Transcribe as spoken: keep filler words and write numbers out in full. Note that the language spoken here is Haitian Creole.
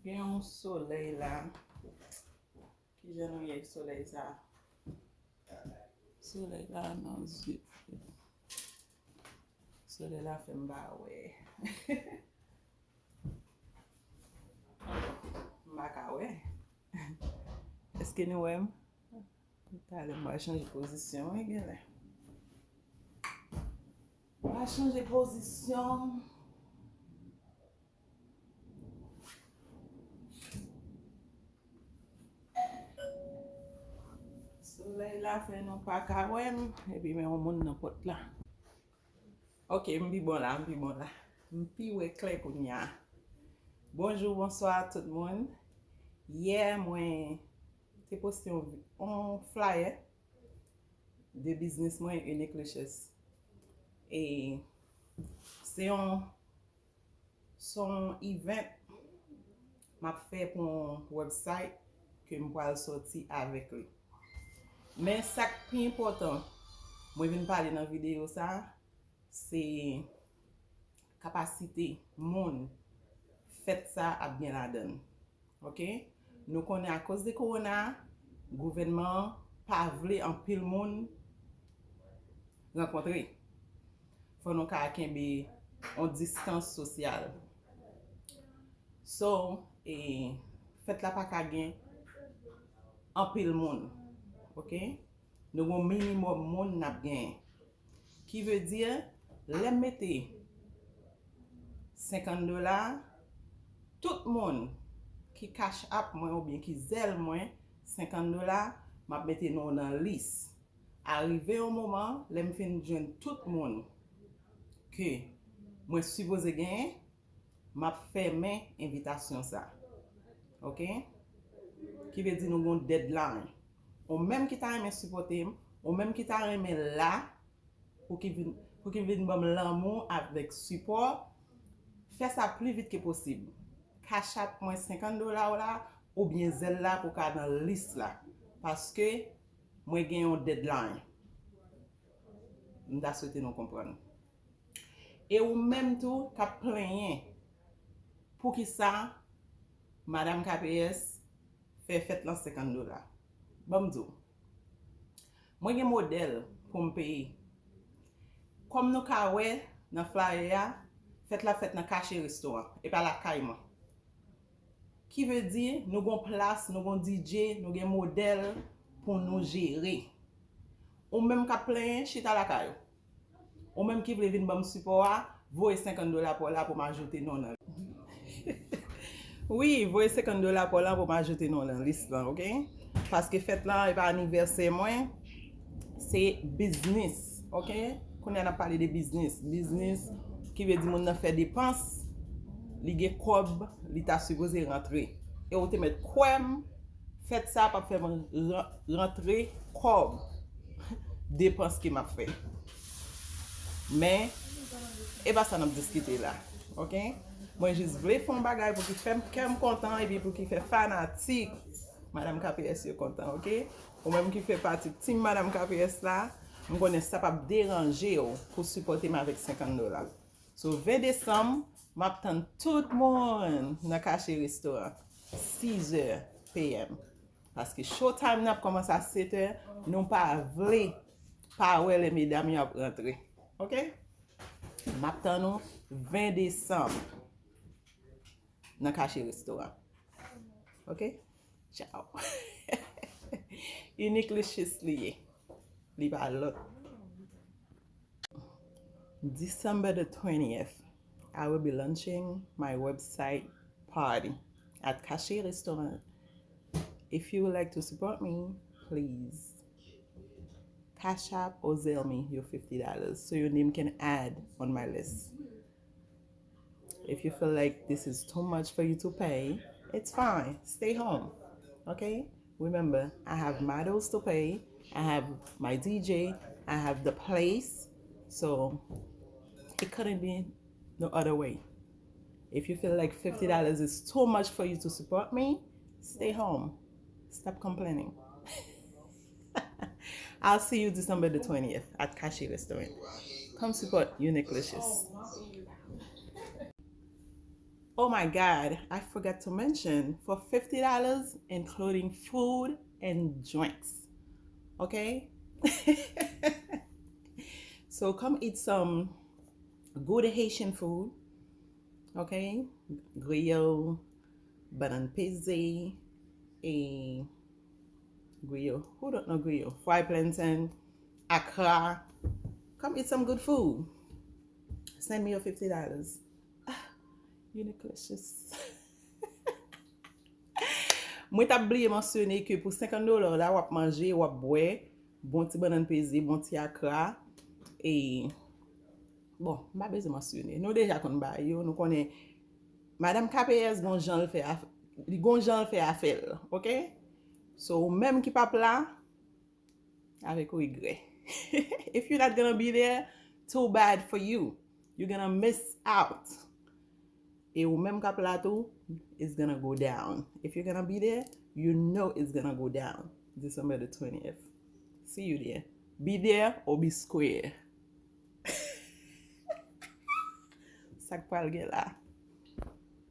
Gen yon solèy la. Kijan nou ye solèy sa? Solèy la nan zye. Solèy la fè m pa wè. M pa ka wè. Èske nou wè m? Talè m va chanje pozisyon, wi, genlè. M va chanje pozisyon. Solèy la fè nou pa ka wè m, epi men yon moun nan pòt la. Ok, m pi bon la, m pi bon la. M pi wè klè kounye a. Bonjou, bonswa tout moun. Yè, mwen te poste yon, yon flyer de biznis mwen, Unique Luscious. E se yon, se yon event m ap fè pou yon website ke m pral sòti avèk li. Men sa k pi enpòtan, mwen vin pale nan videyo sa, se kapasite moun fèt sa ap gen ladan l. Ok? Nou konnen akoz de kowona, gouvènman an pa vle anpil moun rankontre. Fò nou ka kenbe yon distans sosyal. So, e, fèt la pa ka gen anpil moun. Ok? Nou gon minimòm moun n ap genyen. Ki vle di, lè m mete senkant dola, tout moun ki Cash App mwen oubyen ki zèl mwen, senkant dola, m ap mete nou nan lis. Arive yon moman, lè m fin jwenn tout moun ke mwen sipoze genyen, m ap fèmen envitasyon sa. Ok? Ki vle di nou gon deadline. Ou menm ki ta renmen sipòte m, ou menm ki ta renmen la, pou ki vin, pou ki vin ban m lanmou avèk sipò, fè sa pli vit ke posib. Cash App mwen senkant dola w la, oubyen zèl la pou ka nan lis la. Paske mwen gen yon deadline. M ta swete nou konprann. E ou menm tou k ap plenyen poukisa Madanm K P S fè fèt lan senkant dola. Ban m di w. Mwen gen modèl pou m peye. Kòm nou ka wè nan flyer a, fèt la fèt nan Caché Restaurant, e pa lakay mwen. Ki vle di, nou gon plas, nou gon D J, nou gen modèl pou nou jere. Ou menm k ap plenyen, chita lakay ou. Ou menm ki vle vin ban m sipò a, voye senkant dola pa w la pou m ajoute non w nan. Wi, voye senkant dola pa w la pou m ajoute non w nan lis lan, ok? Paske fèt lan, e pa anivèsè mwen, se biznis, ok? Kounye a n ap pale de biznis. Biznis, ki vle di moun nan fè depans, li gen kòb, li ta sipoze rantre. E ou te mèt kwè m, fèt sa p ap fè m ran-, rantre kòb depans ke m ap fè. Men, e pa sa n ap diskite la, ok? Mwen jis vle fè yon bagay pou ki fè m, kè m kontan, epi pou ki fè fanatik Madanm K P S yo kontan, ok? Ou menm ki fè pati team Madanm K P S la, m konnen sa p ap deranje w pou sipòte m avèk senkant dola. So, ven desanm, m ap tann tout moun nan Caché Restaurant, sis è P M. Paske showtime nan ap kòmanse a sèt è, nou pa vle pa wè lè medam yo ap rantre. Ok? M ap tann nou ven desanm nan Caché Restaurant. Ok? Tchao. Unique Luscious li ye. Li pa lòt. December the twentieth, I will be launching my website party at Caché Restaurant. If you would like to support me, please Cash App or Zelle me your fifty dollars so your name can add on my list. If you feel like this is too much for you to pay, it's fine. Stay home. Okay? Remember, I have models to pay. I have my D J. I have the place. So it couldn't be no other way. If you feel like fifty dollars is too much for you to support me, stay home. Stop complaining. I'll see you December the twentieth at Caché Restaurant. Come support Unique Luscious. Oh my God, I forgot to mention, for fifty dollars, including food and drinks. Okay? So come eat some good Haitian food. Okay? Griyo, bannann peze, e griyo. Who don't know griyo? Fried plantain, akra. Come eat some good food. Send me your fifty dollars. Ah, Uniquelicious. Mwen t ap bliye mansyone ke pou senkant dola w la, w ap manje, w ap bwè, bon ti bannann peze, bon ti akra, e bon, m pa bezwen mansyone. Nou deja konn bagay yo, nou konnen Madanm K P S gon jan l fè af-, li gon jan l fè afè l, ok? So, ou menm ki p ap la, avèk regrè. If you're not gonna be there, too bad for you. You're gonna miss out. E ou menm k ap la tou, it's gonna go down. If you're gonna be there, you know it's gonna go down. December the twentieth. See you there. Be there or be square. Sa k pral gen la?